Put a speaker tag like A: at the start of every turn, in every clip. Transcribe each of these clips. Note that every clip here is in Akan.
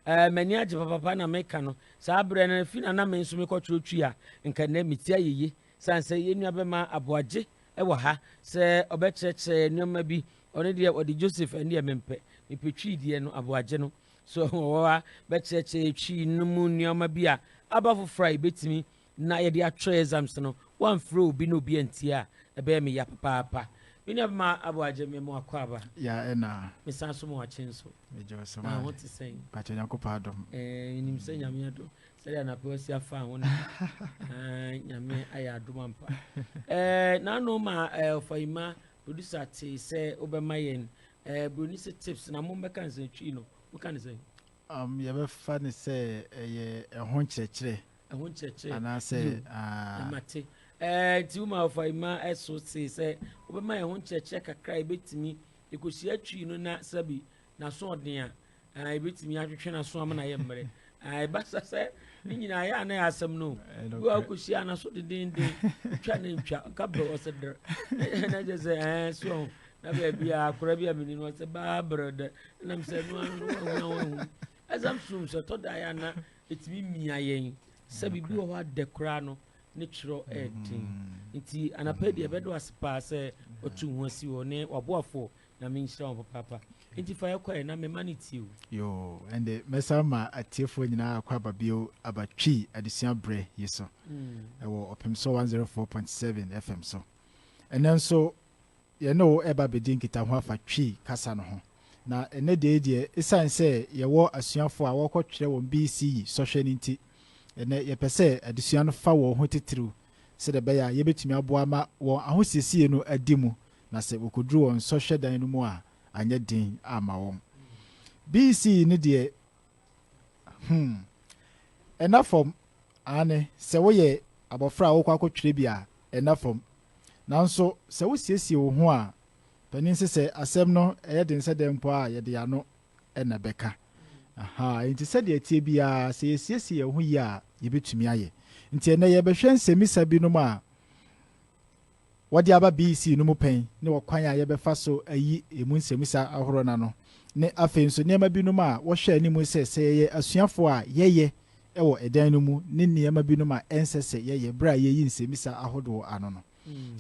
A: Ɛɛ, m'ani agye papapa na meka no. Saa berɛ no, fi na na me nso mekɔtwerɛ Twi a, nka nnɛ me ti ayɛ yie. Sane sɛ yɛn nua bɛma Aboagye wɔ ha sɛ ɔbɛkyerɛkyerɛ nneɛma bi. Ɔno deɛ ɔde Joseph, ɛno deɛ mempɛ. Mepɛ Twi deɛ no, Aboagye no. So ɔwɔ ha bɛkyerɛkyerɛ Twi no mu nneɛma bi a aba foforɔ a yɛbɛtumi na yɛde atwerɛ exams no. Woamfrɛ obi na obi antie a, ɛbɛyɛ me ya papaapa. Me nua bɛma Aboagye, me mo akɔ aba.
B: Ya ɛna.
A: Mesan so mo akye nso.
B: Megye wo so.
A: Na ho te sɛn?
B: Pakyɛ Nyankopɔn adom.
A: Ɛɛ, menim sɛ Nyame adom. Sɛdeɛ anapɛ wasi afa ho no. Nyame ayɛ adom ampa. Ɛɛ, n'ano ma ɛɛ Ɔfayima producer te sɛ wobɛma yɛn ɛɛ broni sɛ tips na mo mbɛka nsɛn Twi no. Woka ne sɛn?
B: Yɛbɛfa ne sɛ ɛyɛ ɛho nkyerɛkyerɛ.
A: Ɛho nkyerɛkyerɛ.
B: Anaasɛ aa.
A: Mate. Ɛɛ nti woma Ɔfayima ɛso te sɛ wobɛma yɛn ho nkyerɛkyerɛ kakra a yɛbɛtumi yɛkɔhyia Twi no na sɛbi n'asoɔden a yɛbɛtumi atwetwe n'aso ama no ayɛ mmerɛ. Ɛba sa sɛ ne nyinaa yɛ a na yɛ asɛm no. Bi wɔ akɔhyia n'aso dedenden, twa ne ntwa, ka brɛ ɔsɛ drɛ. Na kyerɛ sɛ ɛɛ so ɔho. Na baabi a akora bi a meni no ɔsɛ baa brɛ dɛ. Nam sɛ no ano wahu wahu. Ɛsam sum sɛ ɛtɔ da yɛ a na ɛtumi mia yɛn sɛ biribi wɔ hɔ adɛ koraa no ne twerɛ ɛɛden. Nti anapa deɛ ɛbɛdɔ ase paa sɛ ɔtu ho asi hɔ ne waboafoɔ. Nyame nhyira wɔn papaapa. Nti fa yɛ kɔɛ na mema no tie o.
B: Yoo, ɛnde mɛsan ma atiefoɔ nyinaa akɔ aba bio aba Twi adesua berɛ yi so ɛwɔ Ɔpemsoɔ 104.7 FM so. Ɛnnɛ nso yɛne wo ɛreba abɛdi nkitaho afa Twi kasa no ho. Na ɛnnɛ deɛ yi deɛ, ɛsiane sɛ yɛwɔ asuafoɔ a wɔrekɔtwerɛ wɔn BECE sɔhwɛ no nti, ɛnnɛ yɛpɛ sɛ adesua no fa wɔn ho titiriw sɛdeɛ ɛbɛyɛ a yɛbɛtumi aboa ma wɔn ahosiesie no adi mu na sɛ wɔkɔduru wɔn sɔhwɛ dan no mu a, anyɛ den amma wɔn. BC no deɛ, hmm, ɛnna fam, aane, sɛ woyɛ abɔfra a wokɔ akɔtwerɛ bi a, ɛnna fam. Nanso sɛ wosiesie wo ho a, panin se sɛ asɛm no ɛyɛ den sɛ dɛn mpo a, yɛde ano na ɛbɛka. Ahaa, enti sɛdeɛ ɛteɛ biara, sɛ yɛsiesie yɛn ho yie a, yɛbɛtumi ayɛ. Nti ɛnnɛ yɛrebɛhwɛ nsɛmmisa binom a wɔde aba BEC no mu pɛn ne ɔkwan a yɛbɛfa so ayi emu nsɛmmisa ahorow no ano, ne afei nso nneɛma binom a wɔhwɛ anim sɛ sɛ yɛyɛ asuafo a yɛyɛ wɔ ɛdan no mu ne nneɛma binom a ɛnsɛ sɛ yɛyɛ bere a yɛreyi nsɛmmisa ahodoɔ ano no.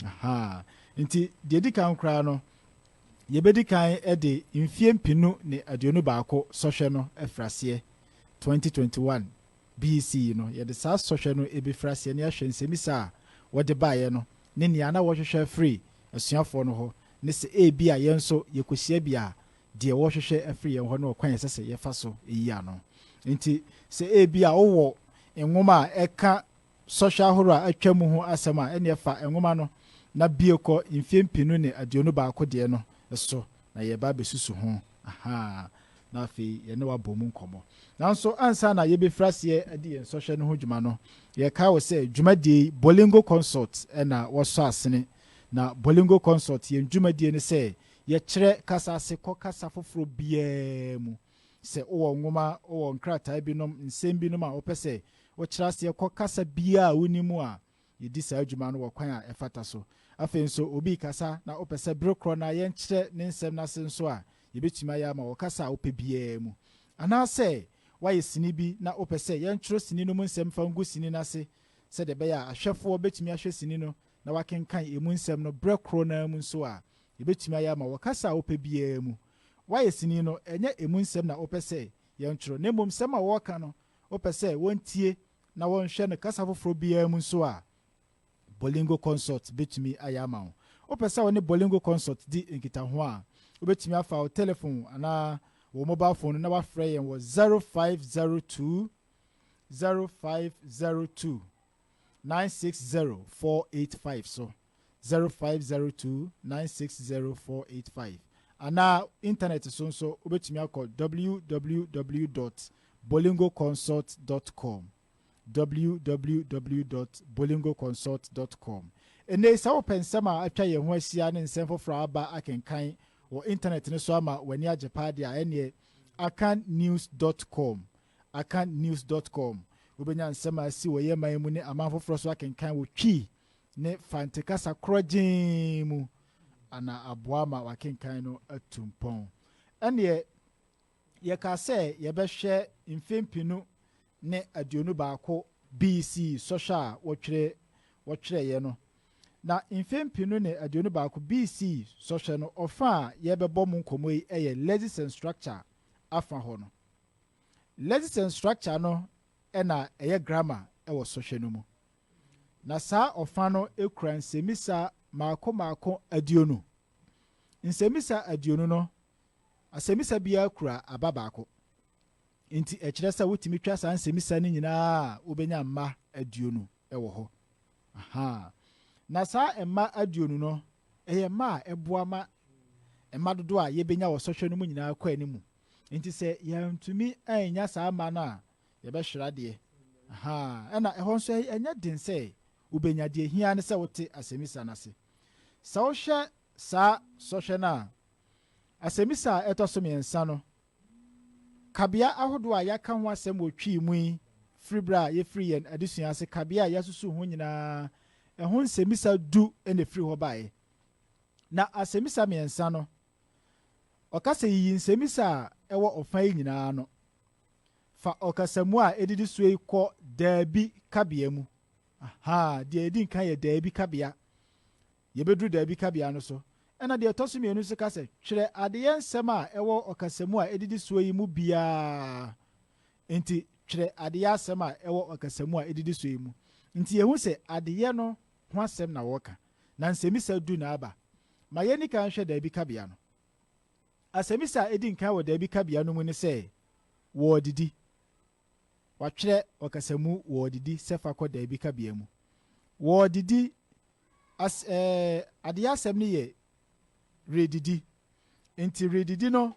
B: Ahaa. Nti deɛ edi kan koraa no, yɛbɛdi kan de mfie 2021 sɔhwɛ no afiri aseɛ, 2021. BC no, yɛde saa sɔhwɛ no bɛfiri aseɛ na yɛahwɛ nsɛmmisa a wɔde baeɛ no ne nea na wɔhwehwɛ afiri asuafoɔ no hɔ, ne sɛ ebia yɛn nso yɛkɔhyia bi a, deɛ wɔhwehwɛ afiri yɛn hɔ ne ɔkwan a ɛsɛ sɛ yɛfa so yi ano. Enti sɛ ebia wowɔ nwoma a ɛka sɔhwɛ ahorow a atwam ho asɛm a, ɛnneɛ fa nwoma no na bue kɔ mfeɛ 2021 deɛ no so na yɛreba abɛsusu ho. Ahaa, na afei yɛne wo abɔ mu nkɔmmɔ. Nanso ansa na yɛbɛfiri aseɛ adi yɛn sɔhwɛ no ho dwuma no, yɛrekae wo sɛ dwumadie yi, Bolingo Consult na wɔsɔ asene. Na Bolingo Consult, yɛn dwumadie ne sɛ yɛkyerɛ kasa ase kɔ kasa foforɔ biara mu. Sɛ wowɔ nwoma, wowɔ nkrataa binom, nsɛm binom a wopɛ sɛ wokyerɛ aseɛ kɔ kasa biara a wonim mu a, Yedi saa dwuma no wɔ kwan a ɛfata so. Afei nso, obi rekasa na wopɛ sɛ bere korɔ no ara yɛnkyerɛ ne nsɛm no ase nso a, yebetumi ayɛ ama wɔ kasa a wopɛ biara mu. Anaasɛ woayɛ sini bi na wopɛ sɛ yɛntwerɛ sini no mu nsɛm mfa ngu sini no ase sɛdeɛ ɛbɛyɛ a ahwɛfoɔ betumi ahwɛ sini no na wɔakenkan emu nsɛm no berɛ korɔ no ara mu nso a, yebetumi ayɛ ama wɔ kasa a wopɛ biara mu. Woayɛ sini no, ɛnyɛ emu nsɛm na wopɛ sɛ yɛntwerɛ, na mmom nsɛm a wɔreka no wopɛ sɛ wɔntie na wɔnhwɛ no kasa foforɔ biara mu nso a, Bolingo Consult bɛtumi ayɛ ama wo. Wopɛ sɛ wo ne Bolingo Consult di nkitaho a, wobɛtumi afa wo telefon anaa wo mobile phone no na woafrɛ yɛn wɔ 0502 0502 960 485 so, 0502 960 485, anaa intanɛt so nso wobɛtumi akɔ www dot bolingoconsult dot com, www dot bolingoconsult dot com. Ɛnnɛ yi, sɛ wopɛ nsɛm a atwa yɛn ho ahyia ne nsɛm foforɔ a aba akenkan wɔ intanɛt no so ama w'ani agye paa deɛ a, ɛnneɛ akannews dot com, akannews dot com. Wobɛnya nsɛm a asi wɔ yɛn man mu ne aman foforɔ so akenkan wɔ Twi ne Fante kasa korɔgyenn mu ana aboa ma w'akenkan no atu mpɔn. Ɛnneɛ. Yɛkaa sɛ yɛbɛhwɛ mfe 2021 BC sɔhwɛ a wɔtwerɛ wɔtwerɛeɛ no. Na mfe 2021 BC sɔhwɛ no, ɔfa a yɛbɛbɔ mu nkɔmmɔ yi yɛ Lexis and Structure afa hɔ no. Lexis and Structure no na ɛyɛ grammar wɔ sɔhwɛ no mu. Na saa ɔfa no kura nsɛmmisa mmaako mmaako 20. Nsɛmmisa 20 no, asɛmmisa biara kura aba baako. Nti ɛkyerɛ sɛ wotumi twa saa nsɛmmisa no nyinaa a, wobɛnya mma 20 wɔ hɔ. Aha. Na saa mma 20 no, ɛyɛ mma a ɛboa ma mma dodoɔ a yɛbɛnya wɔ sɔhwɛ no mu nyinaa kɔ anim. Nti sɛ yɛntumi annya saa mma no a, yɛbɛhwere adeɛ. Aha. Ɛna ɛhɔ nso ɛnyɛ den sɛ wobɛnya deɛ hia ne sɛ wote asɛmmisa no ase. Sɛ wohwɛ saa sɔhwɛ no a, asɛmmisa a ɛtɔ so mmiɛnsa no, kabea ahodoɔ a yɛaka ho asɛm wɔ Twi mu yi firi berɛ a yɛfiri yɛn adesua ase, kabea a yɛasusu ho nyinaa, ɛho nsɛmmisa 10 na ɛfiri hɔ baeɛ. Na asɛmmisa mmiɛnsa no, ɔka sɛ yiyi nsɛmmisa a ɛwɔ ɔfa yi nyinaa no. Fa ɔkasamu a ɛdidi soɔ yi kɔ daabi kabea mu. Aha, deɛ ɛdi nkan yɛ daabi kabea. Yɛbɛduru daabi kabea no so. Ɛna deɛ ɛtɔ so mmienu nso ka sɛ, twerɛ adeyɛ nsɛm a ɛwɔ ɔkasamu a ɛdidi soɔ yi mu biara. Nti twerɛ adeyɛ asɛm a ɛwɔ ɔkasamu a ɛdidi soɔ yi mu. Nti yɛhu sɛ adeyɛ no ho asɛm na wɔka. Na nsɛmmisa 10 na aba. Ma yɛnni kan hwɛ daabi kabea no. Asɛmmisa a ɛdi nkan wɔ daabi kabea no mu ne sɛ, wɔɔdidi. Watwerɛ ɔkasamu wɔɔdidi sɛ fa kɔ daabi kabea mu. Wɔɔdidi, as, adeyɛ asɛm no yɛ redidi. Nti redidi no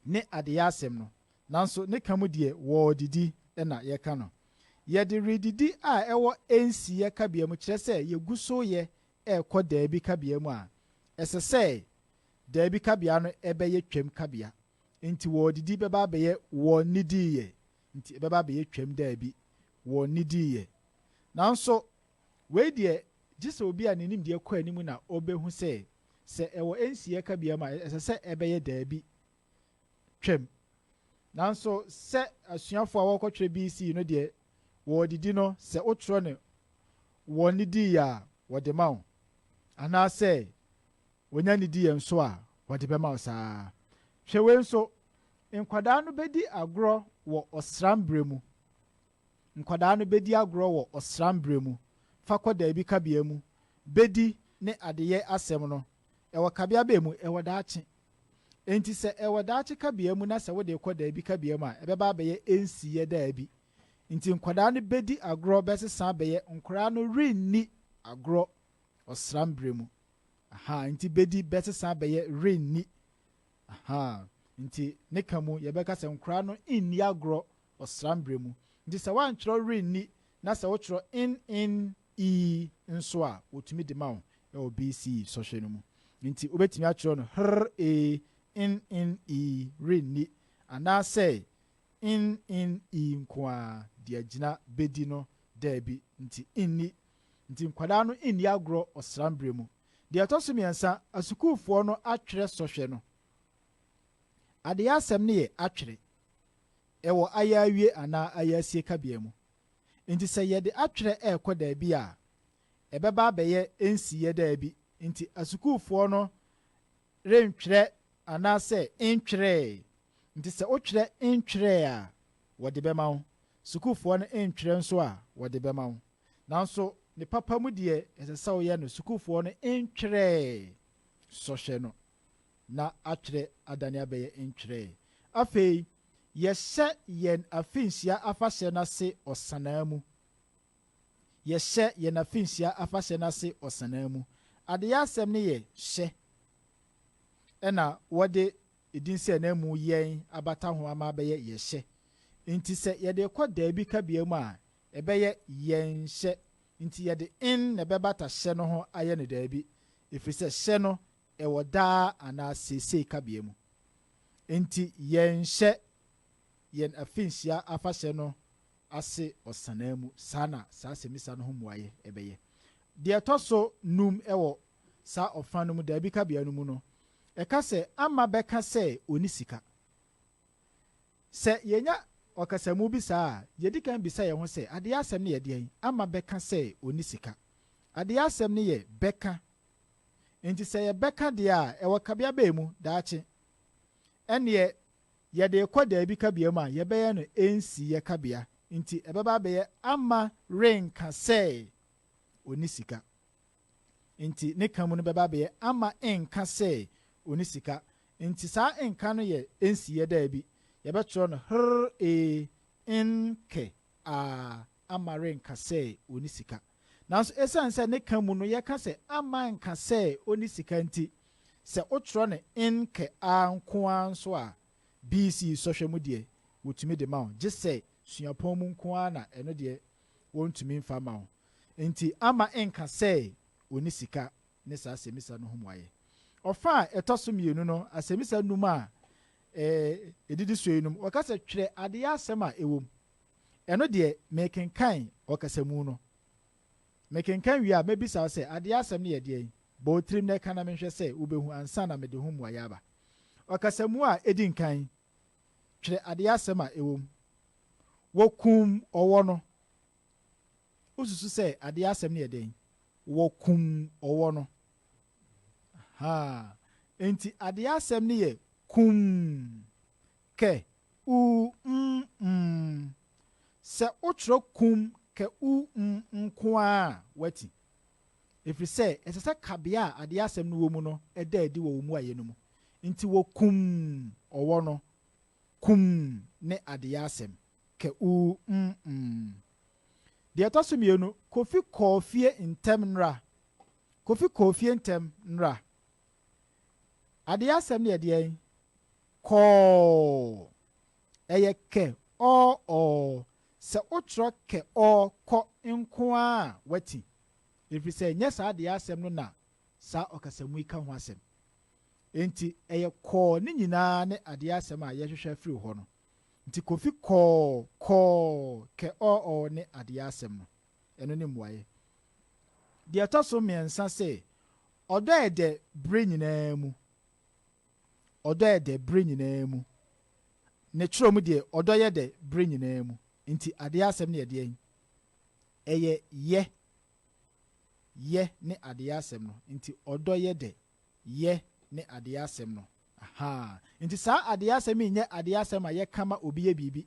B: ne adeyɛ asɛm no. Nanso ne ka mu deɛ wɔɔdidi na yɛka no. Yɛde redidi a ɛwɔ nsiyɛ kabea mu kyerɛ sɛ yɛgu so yɛ ɛrekɔ daabi kabea mu a, ɛsɛ sɛ daabi kabea no ɛbɛyɛ twam kabea. Nti wɔɔdidi bɛba abɛyɛ wɔnnidiiɛ. Nti ɛbɛba abɛyɛ twam daabi, wɔnnidiiɛ. Nanso wei deɛ, gye sɛ obi a ne nimdeɛ kɔ anim na ɔbɛhu sɛ sɛ ɛwɔ nsiyɛ kabea mu a, ɛsɛ sɛ ɛbɛyɛ daabi twam. Nanso sɛ asuafoɔ a wɔrekɔtwerɛ BC no deɛ, wɔɔdidi no, sɛ wotwerɛ no wɔnnidiiɛ a, wɔde ma wo. Anaasɛ wɔnya nnidiiɛ nso a, wɔde bɛma wo saa. Hwɛ wei nso, nkwadaa no bɛdi agorɔ wɔ ɔsram berɛ mu. Nkwadaa no bɛdi agorɔ wɔ ɔsram berɛ mu. Fa kɔ daabi kabea mu. Bɛdi ne adeyɛ asɛm no, ɛwɔ kabea bɛn mu? Ɛwɔ daakye. Enti sɛ ɛwɔ daakye kabea mu na sɛ wode kɔ daabi kabea mu a, ɛbɛba abɛyɛ nsiyɛ daabi. Nti nkwadaa no bɛdi agorɔ bɛsesa abɛyɛ nkwadaa no renni agorɔ ɔsram berɛ mu. Aha, nti bɛdi bɛsesa abɛyɛ renni. Aha, nti ne ka mu yɛbɛka sɛ nkwadaa no nni agorɔ ɔsram berɛ mu. Nti sɛ woantwerɛ renni na sɛ wotwerɛ n n e nso a, wɔtumi de ma wo ɛwɔ BC sɔhwɛ no mu. Nti wobɛtumi atwerɛ no r e n n e renni anaasɛ n n e nko a de agyina bɛdi no daabi, nti nni. Nti nkwadaa no nni agorɔ ɔsram berɛ mu. Deɛ ɛtɔ so mmiɛnsa, asukuufoɔ no atwerɛ sɔhwɛ no. Adeyɛ asɛm no yɛ atwerɛ. Ɛwɔ ayɛ awie anaa ayɛ asie kabea mu. Nti sɛ yɛde atwerɛ ɛrekɔ daabi a, ɛbɛba abɛyɛ nsiyɛ daabi. Nti asukuufoɔ no rentwerɛ anaasɛ ntwerɛɛ. Nti sɛ wotwerɛ ntwerɛɛ a, wɔde bɛma wo. Sukuufoɔ no ntwerɛ nso a, wɔde bɛma wo. Nanso ne papa mu deɛ, ɛsɛ sɛ woyɛ no sukuufoɔ no ntwerɛɛ sɔhwɛ no na atwerɛ adane abɛyɛ ntwerɛɛ. Afei, yɛhyɛ yɛn afinhyia afahyɛ no ase ɔsanaa mu. Yɛhyɛ yɛn afinhyia afahyɛ no ase ɔsanaa mu. Adeyɛ asɛm no yɛ hyɛ. Ɛna wɔde edin sɛ na mu yɛn abata ho ama abɛyɛ yɛhyɛ. Nti sɛ yɛde kɔ daabi kabea mu a, ɛbɛyɛ yɛn hyɛ. Nti yɛde n na ɛbɛbata hyɛ no ho ayɛ no daabi. Ɛfiri sɛ hyɛ no ɛwɔ daa anaa seesei kabea mu. Nti yɛn hyɛ yɛn afinhyia afahyɛ no ase ɔsanaa mu. Saa na saa asɛmmisa no ho mmuaeɛ ɛbɛyɛ. Deɛ ɛtɔ so 5 ɛwɔ saa ɔfa no mu daabi kabea no mu no, ɛka sɛ ama bɛka sɛ ɔni sika. Sɛ yɛnya ɔkasamu bi saa a, yɛdi kan bisa yɛn ho sɛ, adeɛ asɛm no yɛ deɛn? Ama bɛka sɛ ɔnni sika. Adeɛ asɛm no yɛ bɛka. Enti sɛ yɛbɛka deɛ a, ɛwɔ kabea bɛn mu? Daakye. Ɛnneɛ yɛde rekɔ daabi kabea mu a, yɛbɛyɛ no ɛnsiiɛ kabea. Nti ɛbɛba abɛyɛ ama renka sɛ ɔnni sika. Nti ne ka mu no bɛba abɛyɛ ama nka sɛ ɔnni sika. Nti saa nka no yɛ ɛnsiiɛ daabi. Yɛbɛtwerɛ no hr e n k a, ama renka sɛ ɔnni sika. Nanso ɛsiane sɛ ne ka mu no yɛka sɛ ama nka sɛ ɔnni sika nti, sɛ wotwerɛ no n k a nko ara nso a, BC sɔhwɛ mu deɛ wɔtumi de ma wo, gye sɛ suapɔn mu nko ara na ɛno deɛ wɔntumi mfa ma wo. Nti ama nka sɛ ɔnni sika ne saa asɛmmisa no ho mmuaeɛ. Ɔfa a ɛtɔ so mmienu no, asɛmmisa num a ɛdidi so yi nom, wɔka sɛ twerɛ adeɛ asɛm a ɛwɔ mu. Ɛno deɛ mekenkan ɔkasamu no. Mekenkan wie a, mɛbisa wo sɛ adeɛ asɛm no yɛ deɛn? Bɔ wo tirim na ɛka na menhwɛ sɛ wobɛhu ansa na mede ho mmuaeɛ aba. Ɔkasamu a ɛdi nkan, twerɛ adeɛ asɛm a ɛwɔ mu. Wɔkum ɔwɔ no. Wosusu sɛ adeɛ asɛm no yɛ deɛn? Wɔkum ɔwɔ no. Ha. Enti adeɛ asɛm no yɛ kum. Kɛ u m m. Sɛ wotwerɛ kum kɛ u m nko ara a, wati. Ɛfiri sɛ ɛsɛ sɛ kabea a adeɛ asɛm no wɔ mu no da adi wɔ wo mmuaeɛ no mu. Nti wɔkum ɔwɔ no. Kum ne adeɛ asɛm. Kɛ u m m. Deɛ ɛtɔ so mmienu, Kofi kɔɔ fie ntɛm nnora. Kofi kɔɔ fie ntɛm nnora. Adeɛ asɛm no yɛ deɛn? Kɔɔ. Ɛyɛ kɛ ɔ ɔ. Sɛ wotwerɛ kɛ ɔ kɔ nko ara a, wati. Ɛfiri sɛ ɛnyɛ saa adeɛ asɛm no na saa ɔkasamu yi ka ho asɛm. Enti ɛyɛ kɔɔ ne nyinaa ne adeɛ asɛm a yɛhwehwɛ afiri hɔ no. Nti Kofi kɔɔ, kɔɔ, kɛ ɔ ɔ ne adeɛ asɛm no. Ɛno ne mmuaeɛ. Deɛ ɛtɔ so mmiɛnsa sɛ, ɔdɔ yɛ dɛ berɛ nyinaa mu. Ɔdɔ yɛ dɛ berɛ nyinaa mu. Ne twerɛ mu deɛ, ɔdɔ yɛ dɛ berɛ nyinaa mu. Nti adeɛ asɛm no yɛ deɛn? Ɛyɛ yɛ. Yɛ ne adeɛ asɛm no. Nti ɔdɔ yɛ dɛ. Yɛ ne adeɛ asɛm no. Aha. Nti saa adeɛ asɛm yi nyɛ adeɛ asɛm a yɛka ma obi yɛ biribi.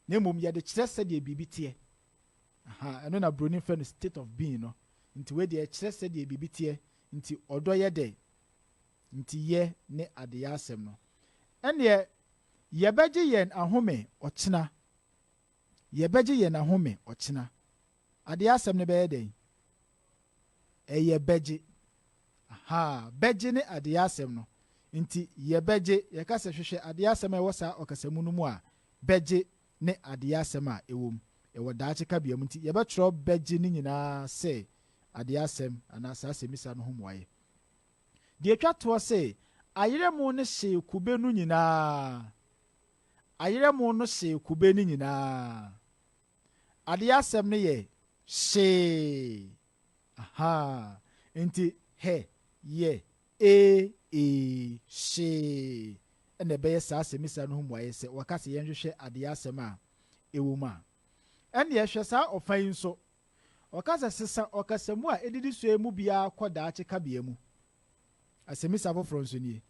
B: Na mmom yɛde kyerɛ sɛdeɛ biribi teɛ. Aha. Ɛno na Buroni frɛ no state of being no. Nti wei deɛ ɛkyerɛ sɛdeɛ biribi teɛ. Nti ɔdɔ yɛ dɛ. Nti yɛ ne adeɛ asɛm no. Ɛnneɛ yɛbɛgye yɛn ahome ɔkyena. Yɛbɛgye yɛn ahome ɔkyena. Adeɛ asɛm no bɛyɛ dɛn? Ɛyɛ bɛgye. Aha, bɛgye ne adeɛ asɛm no. Nti yɛbɛgye, yɛka sɛ hwehwɛ adeɛ asɛm a ɛwɔ saa ɔkasamu no mu a, bɛgye ne adeɛ asɛm a ɛwɔ mu. Ɛwɔ daakye kabea mu nti yɛbɛtwerɛ bɛgye ne nyinaa sɛ adeɛ asɛm anaa saa asɛmmisa no ho mmuaeɛ. Deɛ etwa toɔ sɛ, ayerɛmo no hyee kube no nyinaa. Ayerɛmo no hyee kube no nyinaa. Adeɛ asɛm no yɛ hyee. Aha. Nti hɛ, yɛ, e, e, hyee. Ɛna ɛbɛyɛ saa asɛmmisa no ho mmuaeɛ sɛ wɔka sɛ yɛnhwehwɛ adeɛ asɛm a ɛwɔ mu a. Ɛnneɛ hwɛ saa ɔfa yi nso. Ɔka sɛ sesa ɔkasamu a ɛdidi so yi mu biara kɔ daakye kabea mu. Asɛmmisa foforɔ nso nie.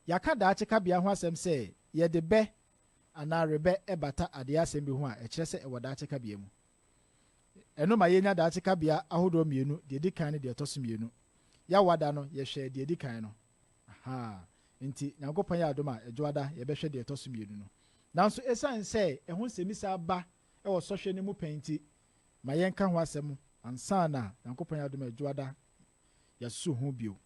B: Yɛaka daakye kabea ho asɛm sɛ yɛde bɛ anaa rebɛ bata adeɛ asɛm bi ho a, ɛkyerɛ sɛ ɛwɔ daakye kabea mu. Ɛno ma yɛnya daakye kabea ahodoɔ mmienu, deɛ ɛdi kan ne deɛ ɛtɔ so mmienu. Yɛawada no, yɛhwɛɛ deɛ ɛdi kan no. Aha. Nti Nyankopɔn yɛ adom a, Ɛdwoada yɛbɛhwɛ deɛ ɛtɔ so mmienu no. Nanso ɛsiane sɛ ɛho nsɛmmisa aba wɔ sɔhwɛ no mu pɛn nti, ma yɛnka ho asɛm ansa na Nyankopɔn yɛ adom a Ɛdwoada yɛasusu ho bio.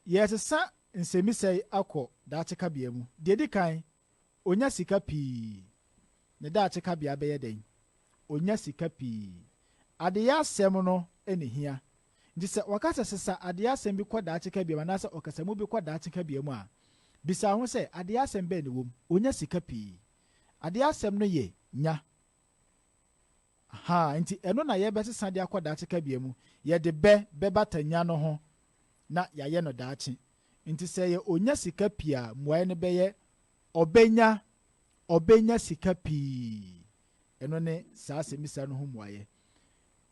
B: Yɛresesa nsɛmmisa yi akɔ daakye kabea mu. Deɛ ɛdi kan, onya sika pii. Ne daakye kabea bɛyɛ dɛn? Onya sika pii. Adeyɛ asɛm no na ehia. Nti sɛ wɔka sɛ sesa adeyɛ asɛm bi kɔ daakye kabea mu anaasɛ ɔkasamu bi kɔ daakye kabea mu a, bisa wo ho sɛ, adeyɛ asɛm bɛn na ɛwɔ mu? Onya sika pii. Adeyɛ asɛm no yɛ nya. Ahaa, nti ɛno na yɛbɛsesa de akɔ daakye kabea mu. Yɛde bɛ bɛbata nya no ho na yɛayɛ no daakye. Nti sɛ ɛyɛ ɔnya sika pii a, mmuaeɛ no bɛyɛ ɔbɛnya, ɔbɛnya sika pii. Ɛno ne saa asɛmmisa no ho mmuaeɛ.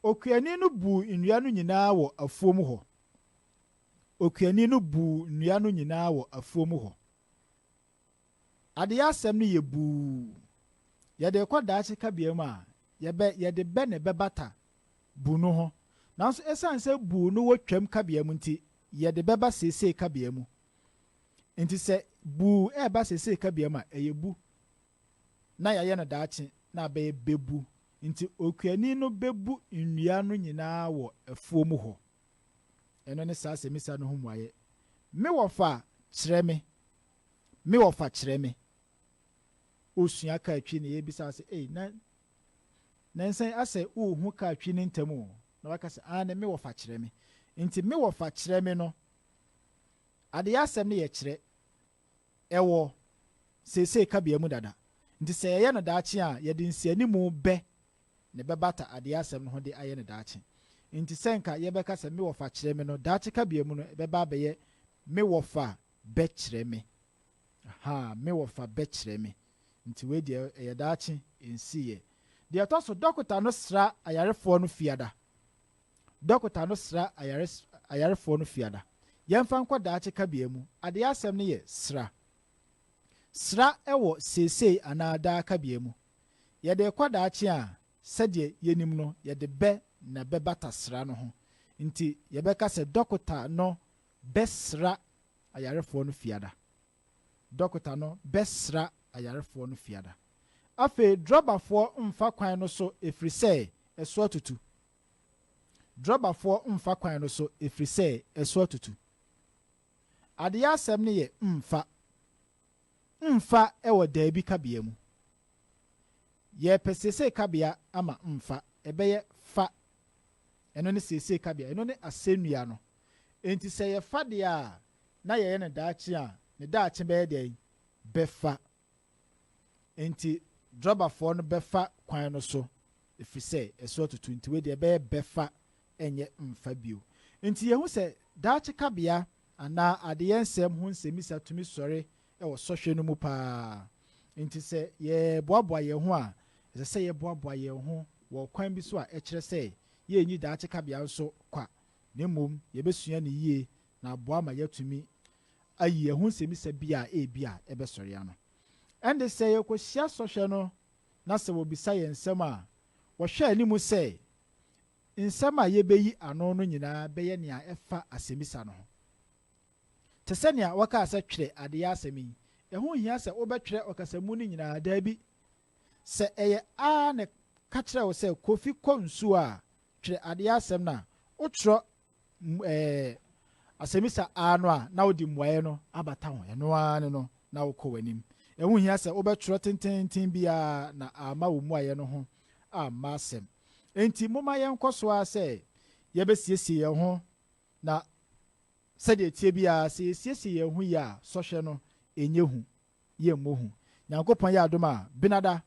B: Okuani no buu nnua no nyinaa wɔ afuom hɔ. Okuani no buu nnua no nyinaa wɔ afuom hɔ. Adeyɛ asɛm no yɛ buu. Yɛde rekɔ daakye kabea mu a, yɛbɛ, yɛde bɛ na ɛbɛbata bu no ho. Nanso esiane sɛ buu no wɔ twam kabea mu nti, yɛde bɛba seesei kabea mu. Enti sɛ buu reba seesei kabea mu a, ɛyɛ bu. Na yɛayɛ no daakye na abɛyɛ bɛbu. Enti okuani no bɛbu nnua no nyinaa wɔ afuo mu hɔ. Ɛno ne saa asɛmmisa no ho mmuaeɛ. Me wɔfa kyerɛ me. Me wɔfa kyerɛ me. Wosua kaa twi na yɛbisa wo sɛ, ei, na nansa yi asɛ worehu kaa twi no ntɛm o. Na waka sɛ, aane, me wɔfa kyerɛ me. Nti me wɔfa kyerɛ me no, adeyɛ asɛm no yɛ kyerɛ. Ɛwɔ seesei kabea mu dada. Nti sɛ yɛyɛ no daakye a, yɛde nsianimu bɛ na ɛbɛbata adeyɛ asɛm no ho de ayɛ no daakye. Nti sɛ nka yɛbɛka sɛ me wɔfa kyerɛ me no, daakye kabea mu no, ɛbɛba abɛyɛ me wɔfa bɛkyerɛ me. Ahaa, me wɔfa bɛkyerɛ me. Nti wei deɛ ɛyɛ daakye, ɛnsiiɛ. Deɛ ɛtɔ so, dɔkota no sra ayarefoɔ no fiada. Dɔkota no sra ayare, ayarefoɔ no fiada. Yɛmfa nkɔ daakye kabea mu. Adeɛ asɛm no yɛ sra. Sra wɔ seesei anaa daa kabea mu. Yɛde rekɔ daakye a, sɛdeɛ yɛnim no, yɛde bɛ na ɛbɛbata sra no ho. Nti yɛbɛka sɛ dɔkota no bɛsra ayarefoɔ no fiada. Dɔkota no bɛsra ayarefoɔ no fiada. Afei drɔbafoɔ mfa kwan no so ɛfiri sɛ ɛso atutu. Drɔbafoɔ mfa kwan no so ɛfiri sɛ ɛso atutu. Adeyɛ asɛm no yɛ mfa. Mfa wɔ daabi kabea mu. Yɛrepɛ seesei kabea ama mfa, ɛbɛyɛ fa. Ɛno ne seesei kabea, ɛno ne asɛnnua no. Enti sɛ yɛfa deɛ a na yɛyɛ no daakye a, ne daakye bɛyɛ dɛn? Bɛfa. Enti drɔbafoɔ no bɛfa kwan no so, ɛfiri sɛ ɛso atutu. Nti wei deɛ ɛbɛyɛ bɛfa, ɛnyɛ mfa bio. Enti yɛhu sɛ daakye kabea anaa adeyɛ nsɛm ho nsɛmmisa tumi sɔre wɔ sɔhwɛ no mu paa. Enti sɛ yɛreboaboa yɛn ho a, ɛsɛ sɛ yɛboaboa yɛn ho wɔ ɔkwan bi so a ɛkyerɛ sɛ yɛrenyi daakye kabea nso kwa, na mmom yebesua no yiye na aboa ma yɛatumi ayi ɛho nsɛmmisa bi a ebia ɛbɛsɔre ano. Ɛnde sɛ yɛrekohyia sɔhwɛ no na sɛ wɔbisa yɛn nsɛm a, wɔhwɛ anim sɛ nsɛm a yebeyi ano no nyinaa bɛyɛ nea ɛfa asɛmmisa no ho. Te sɛ nea wɔkaa sɛ twerɛ adeyɛ asɛm yi, ɛho nhia sɛ wobɛtwerɛ ɔkasamu no nyinaa, dabi. Sɛ ɛyɛ a na ka kyerɛ wo sɛ Kofi kɔ nsuo a, twerɛ adeyɛ asɛm no a, wotwerɛ ɛɛ asɛmmisa a no a na wode mmuaeɛ no abata ho. Ɛno ara ne no na wokɔ w'anim. Ɛho nhia sɛ wobɛtwerɛ tenteenten biara na amma wo mmuaeɛ no ho amma asɛm. Enti momma yɛnkɔ so ara sɛ yɛbɛsiesie yɛn ho na Sɛdeɛ ɛteɛ biara, sɛ yɛsiesie yɛn ho yie a, sɔhwɛ no, ɛnyɛ hu. Yɛmmɔ hu. Nyankopɔn yɛ adom a, Benada,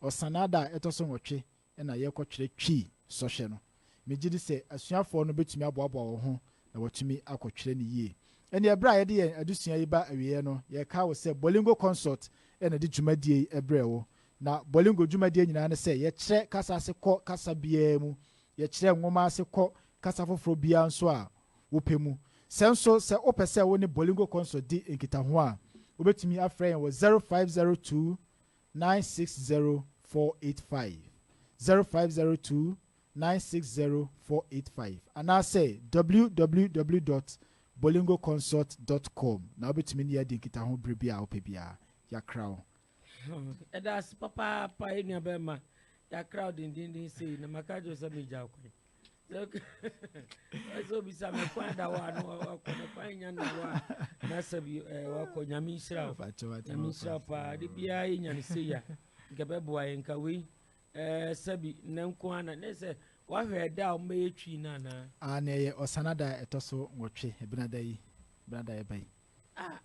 B: Ɔsanaa da a ɛtɔ so nwɔtwe na yɛrekɔtwerɛ Twi sɔhwɛ no. Megye di sɛ asuafoɔ no bɛtumi aboaboa wɔn ho na wɔatumi akɔtwerɛ no yie. Ɛnneɛ berɛ a yɛde yɛn adesua yi ba awieɛ no, yɛrekae wo sɛ Bolingo Consult na ɛde dwumadie yi brɛɛ wo. Na Bolingo dwumadie nyinaa ne sɛ yɛkyerɛ kasa ase kɔ kasa biara mu, yɛkyerɛ nwoma ase kɔ kasa foforɔ biara nso a wopɛ mu. Sɛ nso sɛ wopɛ sɛ wo ne Bolingo Consult di nkitaho a, wobɛtumi afrɛ yɛn wɔ 0502 960 485, 0502 960 485, anaasɛ www dot bolingoconsult dot com na wobɛtumi ne yɛn adi nkitaho berɛ biara a wopɛ biara. Yɛakra wo.
A: Ɛda ase papaapa yɛn nua bɛrima. Yɛakra wo dendenden sei na maka kyerɛ sɛ megya wo kwan. Sɛ obisa me kwan da hɔ a na wakɔ na kwan nya nna hɔ a na sɛ bi wakɔ. Nyame nhyira wo. Nyame nhyira wo paa. De biara yɛnya no sei a nka bɛboa yɛn nka wei sɛbi nnɛ nko ara na ne sɛ wahwɛ ɛda a wɔbɛyɛ twi no anaa?
B: Ah, na ɛyɛ ɔsana da a ɛtɔ so nwɔtwe, Ɛbenada yi, Benada ɛba yi.
A: Ah,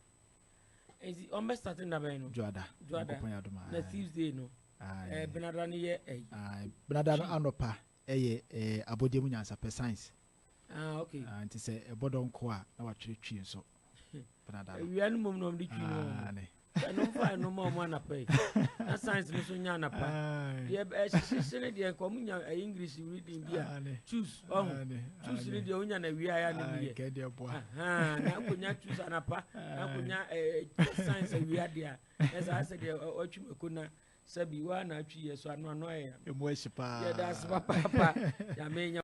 A: nti wɔn bɛ start nna bɛn no?
B: Dwoada.
A: Dwoada.
B: Nyankopɔn yɛ adom a.
A: Na Tuesday no?
B: Aye.
A: Benada no yɛ ɛyi.
B: Aye, Benada no anɔpa ɛyɛ abɔdeɛ mu nyansapɛ, science.
A: Ah, okay.
B: Ah, nti sɛ ɛbɔ dɔnko a na watwerɛ twi nso. Benada no.
A: Awia no mmom na ɔmde twi no wɔn.
B: Aane.
A: Ɛno mfa ɛno ma ɔmo anapa yi. Na science no so nya anapa.
B: Aane.
A: Deɛ ɛhyehyɛ ne deɛ nka ɔmo nya English reading bi a
B: Aane.
A: choose ɔho.
B: Aane.
A: Choose ne
B: Aane.
A: deɛ onya na awia ya ne mu
B: Aane,
A: yɛ.
B: kɛ deɛ boa.
A: Ahan, na akonya choose anapa, na akonya science awia deɛ a, ɛsɛ asɛ deɛ ɔtwi mako na sɛbi wa na atwi yɛ so ano ano ayɛ.
B: Emu ahyi paa.
A: Yɛda ase papaapa. Nyame nya.